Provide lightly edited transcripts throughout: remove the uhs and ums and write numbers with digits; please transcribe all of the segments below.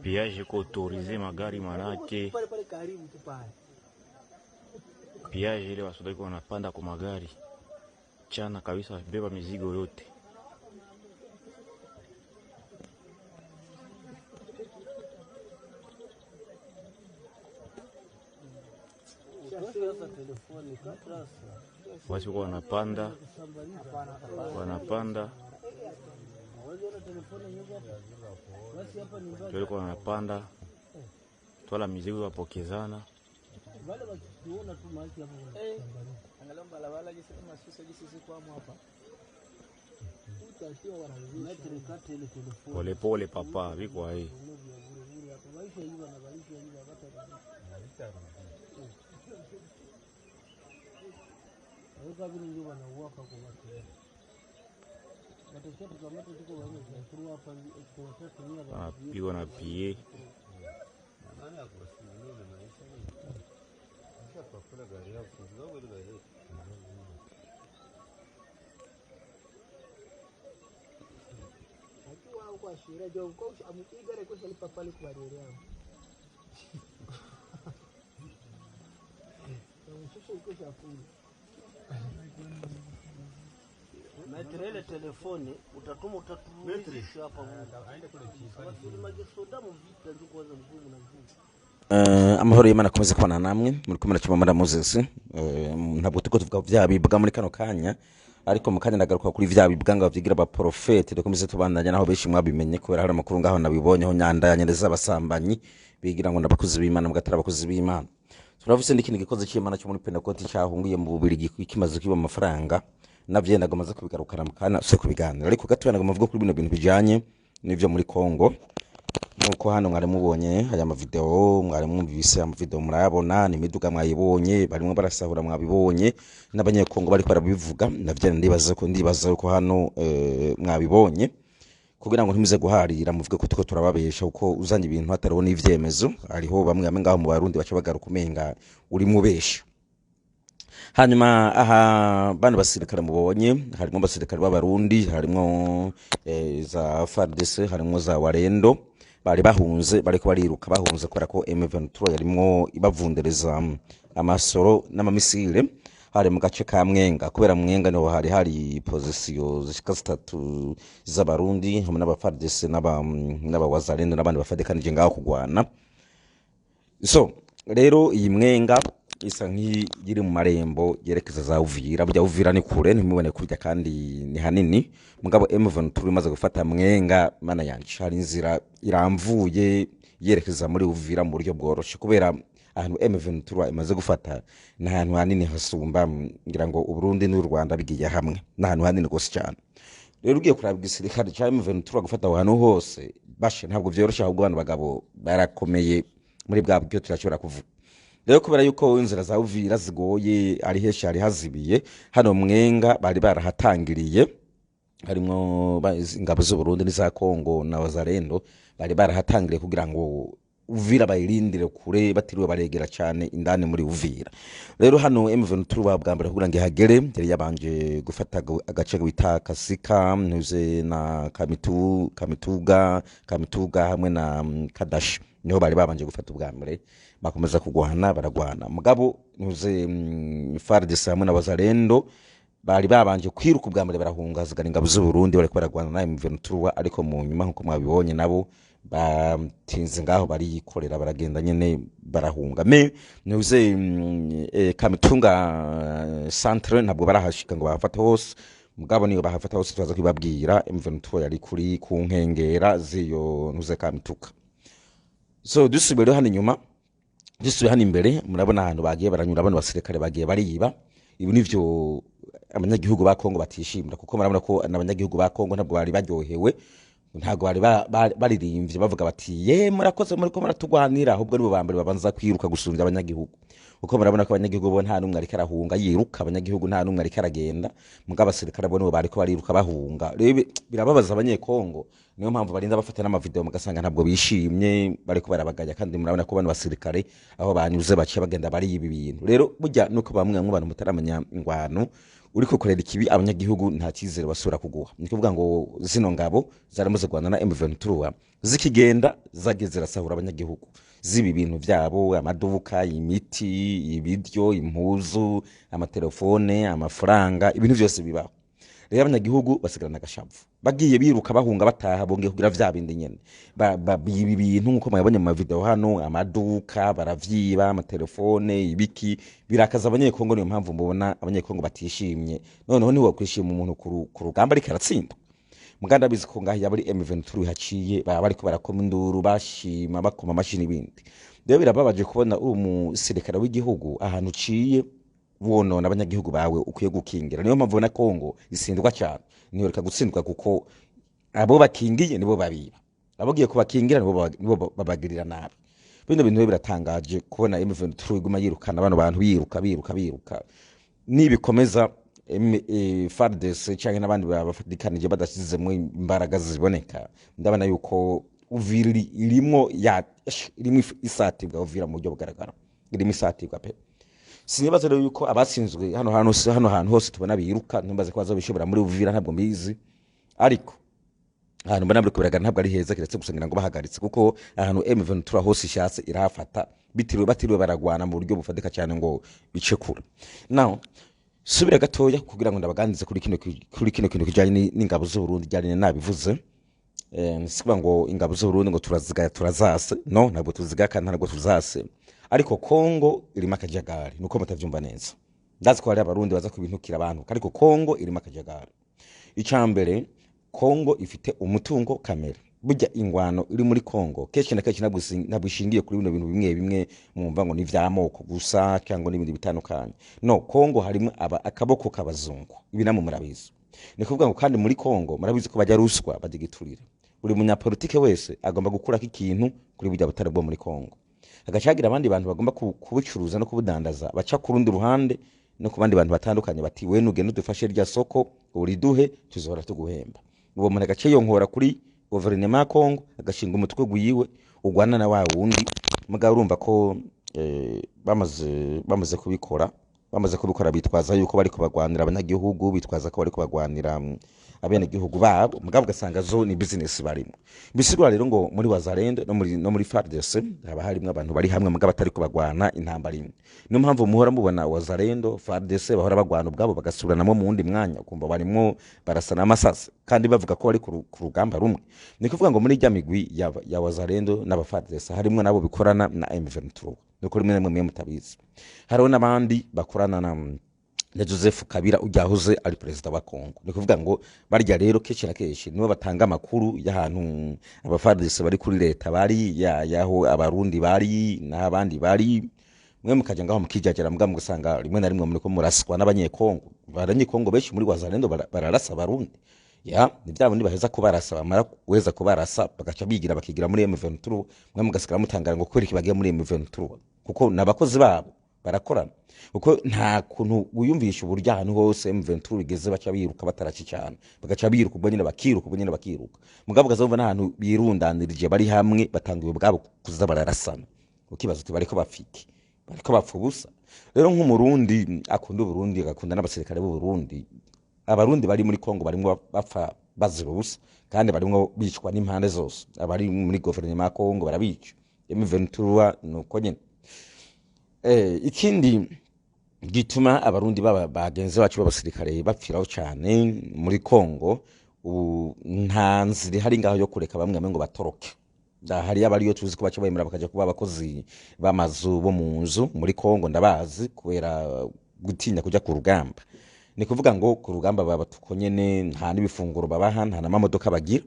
Péage iko autorisé magari, manake péage ile basoda iko wanapanda kwa magari chana kabisa, beba mizigo yote. Basi kwa wanapanda wanapanda walikuwa wanapanda twala mizigo wapokezana. Polepole papa viko hii wanapigwa na pie. Metrele telefoni utatuma utaturudisha hapa Amahoro y'Imana akomeze kubana namwe muri kumwe na Chimamanda Moses. Ntabwo turiko tuvuga vya bibwa muri kano kanya, ariko mu kanya ndagaruka kuri vya bibwa ngo bavyigira aba prophète. Dukomeze tubandanya naho benshi mwabimenye kubera hari amakuru ngaho nabibonyeho nyandanyereza abasambanyi bigira ngo ndabakozi b'Imana mugatara abakozi b'Imana. Turavuze n'ikindi gikozi c'Imana cyo muri Pentecote cyahungiye mu Bubirigi kimaze kwiba amafaranga, navyo ndagomba kubigarukana mu kana se kubiganira, ariko gato ndagomba kuvuga kuri bino bintu bijanye n'ivyo muri Kongo. Nkuko hano mwari mubonye aya mavideo, mwari mwumvise amavideo murayabona, ni imiduga mwayibonye, barimo barasahura mwabibonye, n'abanyekongo bariko barabivuga, navyo ndibaza ko hano mwabibonye, kugira ngo ntimuze guharira muvuge ko tuko turababesha, kuko uzanye ibintu hatariho n'ivyemezo. Hariho bamwe bamwe ngaho mu Barundi baca bagaruka umenga uri mubesha. Hanyuma aha bano basirikare mubonye, harimo abasirikare b'Abarundi, harimo za FARDC, harimo za Warendo, bari bahunze, bariko bariruka bahunze kubera ko M23 yarimwo ibavundereza amasoro n'amamisire. Hari mu gace ka Mwenga, kubera Mwenga niho hari hari position zishika zitatu z'Abarundi hamwe n'aba FARDC n'aba Wazalendo n'abandi bafadekanije ngaho kugwana. So rero iyi Mwenga isa nk'iri mu marembo yerekeza za Uvira. Burya Uvira ni kure, ntimubone kurya kandi ni hanini, mugabo M23 imaze gufata Mwenga, mana yanje, hari inzira iramvuye yerekeza muri Uvira mu buryo bworoshe, kubera ahantu M23 imaze gufata ni ahantu hanini hasumba ngira ngo Uburundi n'u Rwanda bigiye hamwe, ni ahantu hanini gose cyane. Rero ugiye kuraba igisirikare ca M23 gufata aho hantu hose bashe ntabwo vyoroshe, ahubwo abantu bagabo barakomeye muri bwa buryo turashobora kuvuga. Rero kubera yuko inzira za Uvira zigoye, ari henshi hari hazibiye, hano Mwenga bari barahatangiriye, harimwo ingabo z'u Burundi n'iza Kongo na Wazalendo, bari barahatangiriye kugira ngo Uvira bayirindire kure, batiriwe baregera cyane indani muri Uvira. Rero hano M23 bwa mbere kugira ngo ihagere yari yabanje gufata agace bita Kasika, ntuze na Kamituga hamwe na Kadashi, niho bari babanje gufata ubwa mbere. Bakomeza kugwana, baragwana, mugabo ntuze FARDC hamwe na Wazalendo bari babanje kwiruka ubwa mbere, barahunga, hasigara ingabo z'u Burundi bariko baragwana na M23. Ariko mu nyuma, nkuko mwabibonye, nabo batinze ngaho bariyikorera, baragenda nyene, barahunga. Me ntuze Kamitunga centre ntabwo barahashika ngo bahafate hose, mugabo niyo bahafata hose turaza kubibabwira. M23 yari kuri ku nkengera z'iyo ntuze Kamituka. So dusubiye rero hano inyuma, dusubiye hano imbere, murabona ahantu bagiye baranyura bano basirikare, bagiye bariba. Ibi nivyo abanyagihugu ba Kongo batishimira, kuko murabona ko n'abanyagihugu ba Kongo ntabwo bari baryohewe, ntabwo bari baririmbye bavuga bati: "Ye, murakoze, muriko muratugwanira." Ahubwo nibo ba mbere babanza kwiruka gusumbya abanyagihugu, kuko murabona ko abanyagihugu bo nta n'umwe ariko arahunga yiruka, abanyagihugu nta n'umwe ariko aragenda, mugabo abasirikare bo nibo bariko bariruka bahunga. Rero birababaza abanyekongo, niyo mpamvu barinda bafata n'amavideo, mugasanga ntabwo bishimye, bariko barabagaya. Kandi murabona ko bano basirikare aho banyuze baciye bagenda bariba ibintu. Rero burya nuko bamwe bamwe abantu mutaramenya ingwano, uriko ukorera ikibi abanyagihugu, nta cyizere basubira kuguha. Ni kuvuga ngo zino ngabo zaramaze guhana na M23, zikigenda zagiye zirasahura abanyagihugu, ziba ibintu byabo: amaduka, imiti, ibiryo, impuzu, amatelefone, amafaranga, ibintu byose bibaho. Rero abanyagihugu basigarana agashavu. Bagiye biruka bahunga, bataha bongeye kugira vya bindi nyene. Biba ibintu nkuko mwabonye mu mavideo hano, amaduka baravyiba, amatelefone, ibiki. Birakaza abanyekongo, niyo mpamvu mubona abanyekongo batishimye. Noneho ntiwokwishima umuntu ku rugamba ariko aratsindwa. Muganda abizi ko ngaho yaba ari M23 haciye, baba bariko barakoma induru, bashima, bakoma amashyi n'ibindi. Rero birababaje kubona uri umusirikare w'igihugu, ahantu uciye wonona abanyagihugu bawe ukwiye gukingira. Niyo mpamvu na Kongo isindwa cyane, ntiyoreka gutsindwa, kuko abo bakingiye nibo babiba, abagiye kubakingira nibo babagirira nabi. Bino bintu rero biratangaje kubona M23 iguma yirukana bano bantu, biruka, biruka, biruka. Nibikomeza, FARDC canke n'abandi bafatikanije badashizemwo imbaraga ziboneka, ndabona yuko Uvira irimwo ya irimo isatibwa. Uvira mu buryo bugaragara irimo isatibwa pe. Sinibaza rero yuko abatsinzwe hano hantu hose tubona biruka, ntumbaze ko bazobishobora muri Uvira, ntabwo mbizi. Ariko ahantu mbona muri kubiragana ntabwo ari heza, keretse gusa ngira ngo bahagaritse, kuko ahantu M23 hose ishatse irahafata batiriwe baragwana mu buryo bufatika cyane ngo bice kure. Now subira gatoya kugira ngo ndabaganirize kuri kino kintu kijanye n'ingabo z'u Burundi ryari nabivuze. Sikuvuga ngo ingabo z'u Burundi ngo turazigaya, turazase. No, ntabwo tuzigaya kandi ntabwo tuzase, ariko Kongo irimo akajagari, nuko mutavyumva neza. Ndazi ko hari abarundi baza kubintukira abantu, ariko Kongo irimo akajagari. Icambere, Kongo ifite umutungo kamere. Burya ingwano iri muri Kongo kenshi na kenshi ntabwo ishingiye kuri bino bintu bimwe bimwe mwumva ngo ni ivy'amoko gusa cyangwa n'ibindi bitandukanye. No, Kongo harimo akaboko k'abazungu, ibi namwe murabizi. Ni kuvuga ngo kandi muri Kongo murabizi ko bajya ruswa, bajya igiturire. Buri munyapolitike wese agomba gukurako ikintu kuri burya butare bwo muri Kongo, hagaca abandi bantu bagomba kubucuruza no kubudandaza, baca ku rundi ruhande no ku bandi bantu batandukanye, bati: "We nugenda udufashe rya soko uriduhe, tuzohora tuguhemba." Uwo muntu agace yonkora kuri guverinoma ya Kongo, agashinga umutwe gwiwe ugwana na wa wundi. Mugabo urumva ko bamaze kubikora bitwaza yuko bari kubagwanira abanyagihugu, bitwaza ko bari kubagwanira abenegihugu babo, mugabo ugasanga zo ni business barimo. Bisigura rero ngo muri Wazalendo no muri FARDC haba harimo abantu bari hamwe, mugabo atari kubagwana intambara imwe. Niyo mpamvu muhora mubona Wazalendo, FARDC bahora bagwana ubwabo, bagasubiranamo mu wundi mwanya, ukumva barimo barasana amasasi kandi bavuga ko bari ku rugamba rumwe. Ni kuvuga ngo muri rya migwi ya Wazalendo n'aba FARDC harimo nabo bikorana na M23, nuko rimwe na rimwe mwe mutabizi. Hariho n'abandi bakorana na Joseph Kabila ujyahoze ari perezida wa Kongo. Ni kuvuga ngo barya rero kenshi na kenshi nibo batanga amakuru y'ahantu aba FARDC bari kuri leta bari ya yaho abarundi bari n'abandi bari. Mwe mukajya ngaho mukijagera, mbwa mugasanga rimwe na rimwe muriko muraswa n'abanyekongo. Abanyekongo benshi muri Wazalendo bararasa abarundi. Ya ni bya bindi baheza kubarasa, bamara guheza kubarasa bagaca bigira bakigira muri M23. Mwe mugasigara mutangara ngo kubera iki bagiye muri M23, kuko n'abakozi babo. Barakorana kuko nta kuntu wiyumvisha uburyo ahantu hose M23 igeze baca biruka bataracicana, bagaca biruka ubwo nyine, bakiruka ubwo nyine, bakiruka. Mugabo ukazumva n'ahantu birundanirije bari hamwe, batanguye ubwabo kuza bararasana, ukibaza uti bariko bapfiki, bariko bapfa ubusa. Rero nk'Umurundi akunda Uburundi, agakunda n'abasirikare b'Uburundi, Abarundi bari muri Kongo barimwo bapfa bazira ubusa, kandi barimwo bicwa n'impande zose. Abari muri guverinoma ya Kongo barabica, M23 nuko nyene. Ikindi gituma Abarundi baba bagenzi bacu b'abasirikare bapfiraho cyane muri Kongo, ubu nta nzira ihari ngaho yo kureka bamwe bamwe ngo batoroke. Hari abariyo tuzi ko baca bemera bakaja kuba abakozi b'amazu bo mu nzu muri Kongo, ndabazi, kubera gutinya kuja ku rugamba. Ni kuvuga ngo ku rugamba baba tuko nyene, nta n'ibifunguro babaha, nta n'amamodoka bagira.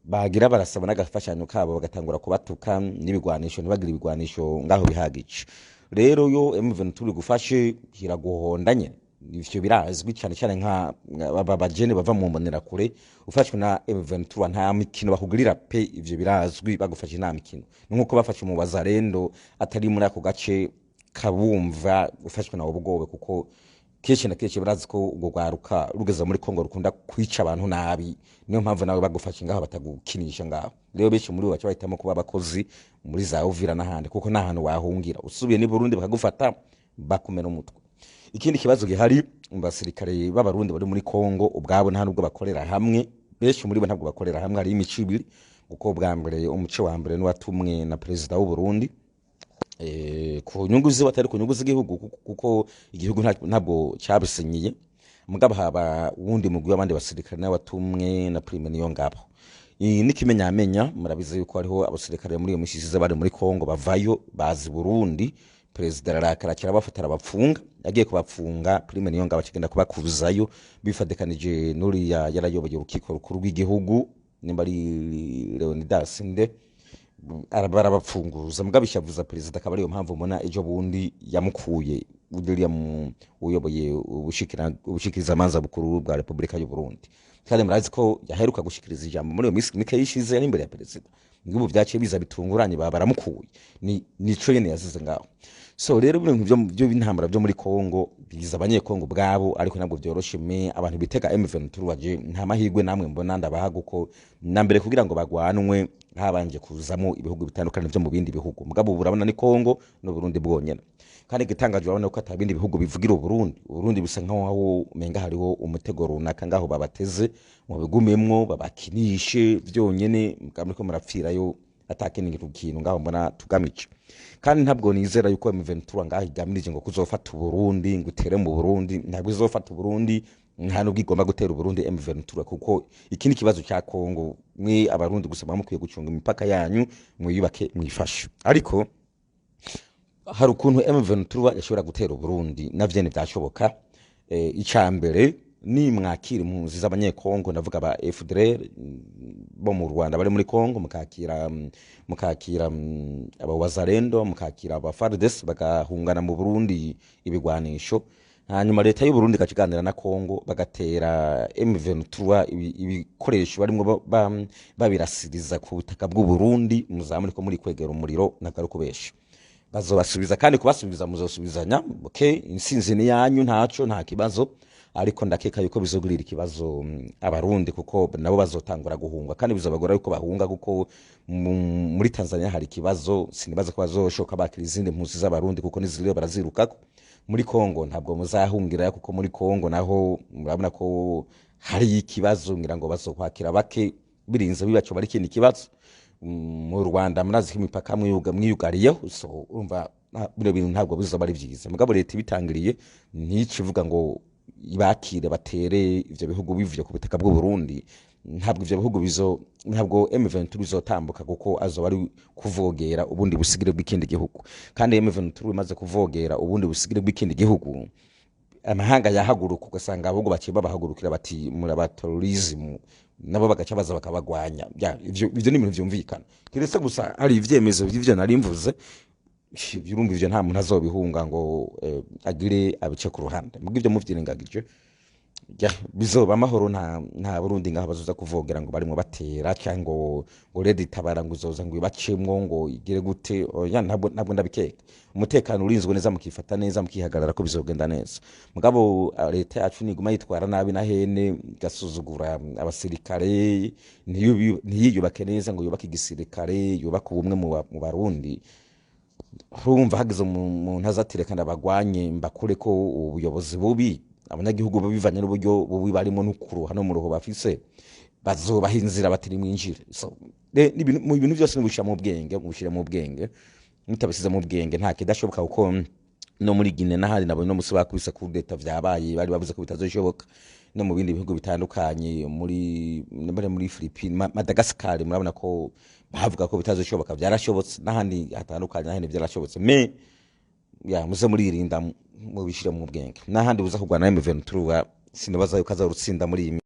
Bagira barasaba n'agafashanyo kabo bagatangura kubatuka, n'ibigwanisho ntibagire ibigwanisho ngaho bihagije. Rero yo M23 igufashe iraguhonda nyene, ivyo birazwi cyane cyane nka aba bajene bava mu mbonera kure. Ufashwe na M23 nta mikino bakugirira pe, ivyo birazwi. Bagufashe nta mikino, ni nkuko bafashe mu Bazarendo atari muri ako gace kabumva ufashwe na ubwobe, kuko kenshi na kenshi barazi ko urwo rwaruka rugeze muri Kongo rukunda kwica abantu nabi. Niyo mpamvu nawe bagufashe ngaho batagukinisha ngaho. Rero benshi muri bo baca bahitamo kuba abakozi muri za Uvira n'ahandi, kuko nta hantu wahungira. Usubiye ni Burundi bakagufata, bakumena umutwe. Ikindi kibazo gihari mu basirikare b'Abarundi bari muri Kongo, ubwabo nta nubwo bakorera hamwe. Benshi muri bo ntabwo bakorera hamwe. Hari imico ibiri, kuko bwa mbere umuco wa mbere n'uwatumwe na perezida w'u Burundi ku nyungu ziwe, atari ku nyungu z'igihugu, kuko igihugu ntabwo cyabisinyiye. Mugabo haba wundi mugwi w'abandi basirikare nawe watumwe na Prime Niyongabo. Iyi n'ikimenyamenya, murabizi yuko hariho abasirikare muri iyo misi ishize bari muri Kongo bavayo bazi Burundi, perezida ararakara kirabafata arabapfunga. Agiye kubapfunga, Prime Niyongabo akigenda kubakuzayo bifadikanije n'uriya yarayoboye urukiko rukuru rw'igihugu, nimba ari Leonidas nde, barabapfunguza. Mugabo ishavuza perezida, akaba ariyo mpamvu mbona ejo bundi yamukuye uriya uyoboye ubushikirizamanza bukuru bwa Repubulika y'u Burundi. Kandi murazi ko yaheruka gushikiriza ijambo muri iyo minsi mike yishize yari imbere ya perezida. Ngubu byaciye biza bitunguranye, baba baramukuye, ni nico nyene yazize ngaho. So rero ibintu byo b'intambara byo muri Kongo biza Abanyekongo ubwabo, ariko ntabwo byoroshe. Me abantu bitega M23 baje, nta mahirwe namwe mbona ndabaha, kuko na mbere kugira ngo bagwanwe habanje kuzamo ibihugu bitandukanye byo mu bindi bihugu. Mugabo ubu urabona ni Kongo no Burundi bwonyene. Kandi igitangaje, urabona ko ata bindi bihugu bivugira Uburundi. Uburundi bisa nkaho umenga hariho umutego runaka ngaho babateze ngo bigumemwo babakinishe byonyene, mugabo muriko murapfirayo atakindi kintu ngaho mbona tugamije. Kandi ntabwo nizera yuko M23 ngaho igamije ngo kuzofata Uburundi, ngo itere mu Burundi. Ntabwo izofata Uburundi, nta nubwo igomba gutera Uburundi M23, kuko iki ni ikibazo cya Kongo. Mwe Abarundi gusa muba mukwiye gucunga imipaka yanyu, mwiyubake, mwifashe. Ariko hari ukuntu M23 yashobora gutera Uburundi, navyene byashoboka. Ica mbere ni mwakira impunzi z'Abanyekongo, ndavuga aba FDLR bo mu Rwanda bari muri Kongo, mukakira aba Wazalendo, mukakira aba FARDC, bagahungana mu Burundi ibigwanisho, hanyuma leta y'u Burundi ikakiganira na Kongo, bagatera M23 ibikoresho barimwo babirasiriza ku butaka bw'u Burundi. Muzamuri ko muri kwegera umuriro, ntabwo ari kubesha. Bazobasubiza, kandi kubasubiza muzosubizanya. Okay, insinzi ni yanyu, ntaco, nta kibazo. Ariko ndakeka yuko bizogirira ikibazo Abarundi, kuko nabo bazotangura guhunga, kandi bizobagora yuko bahunga, kuko muri Tanzania hari ikibazo. Sinibaza ko bazoshoka bakira izindi mpunzi z'Abarundi, kuko niziriyo barazirukako. Muri Kongo ntabwo muzahungira, kuko muri Kongo naho murabona ko hari ikibazo, ngira ngo bazokwakira bake, birinze bibaco bari ikindi kibazo. Mu Rwanda murazi ko imipaka mwiyugariyeho. So urumva bino bintu ntabwo bizoba ari vyiza. Mugabo leta ibitangiriye ntikivuga ngo ibakire batere ivyo bihugu bivuye ku butaka bw'u Burundi, ntabwo ivyo bihugu bizo, ntabwo M23 bizotambuka, kuko azoba ari kuvogera ubundi busigire bw'ikindi gihugu. Kandi M23 imaze kuvogera ubundi busigire bw'ikindi gihugu, amahanga yahaguruka, ugasanga ahubwo baciye babahagurukira bati muraba terrorism, nabo bagaca baza bakabagwanya. Ivyo ni ibintu vyumvikana, kiretse gusa hari ivyemezo vy'ivyo nari mvuze. Urumva ivyo nta muntu azobihunga ngo agire abice ku ruhande. Mubwo ivyo muvyirengagije. Ya, bizoba amahoro. Nta Burundi ngaho bazoza kuvogera ngo barimo batera, cyangwa ngo Red Tabara ngo izoza ngo ibacemwo ngo igire gute. Oya, ntabwo ndabikeka. Umutekano urinzwe neza, mukifata neza, mukihagarara ko bizogenda neza. Mugabo leta yacu niguma yitwara nabi na hene, igasuzugura abasirikare, ntiyiyubake neza ngo yubake igisirikare, yubake ubumwe mu Barundi, urumva hagize umuntu azatireka ndabagwanye, mbakure ko ubuyobozi bubi, abanyagihugu bivanye n'uburyo bubi barimo n'ukuruha no mu ruho bafise, bazobaha inzira batiri mwinjire. So, mu bintu byose nibushyira mu bwenge, mubishyire mu bwenge. Mutabisize mu bwenge nta kidashoboka, kuko no muri Guinea n'ahandi nabonye no musi bakubise coup d'état, vyabaye, bari bavuze ko bitazoshoboka. No mu bindi bihugu bitandukanye, muri Philippines, Madagascar, murabona ko bavuga ko bitazoshoboka, byarashobotse. N'ahandi hatandukanye, n'ahandi byarashobotse. Me ya muze muririnda, mubishyire mu bwenge. N'ahandi buza kurwana na M23, sinibaza yuko azarutsinda muri iyi.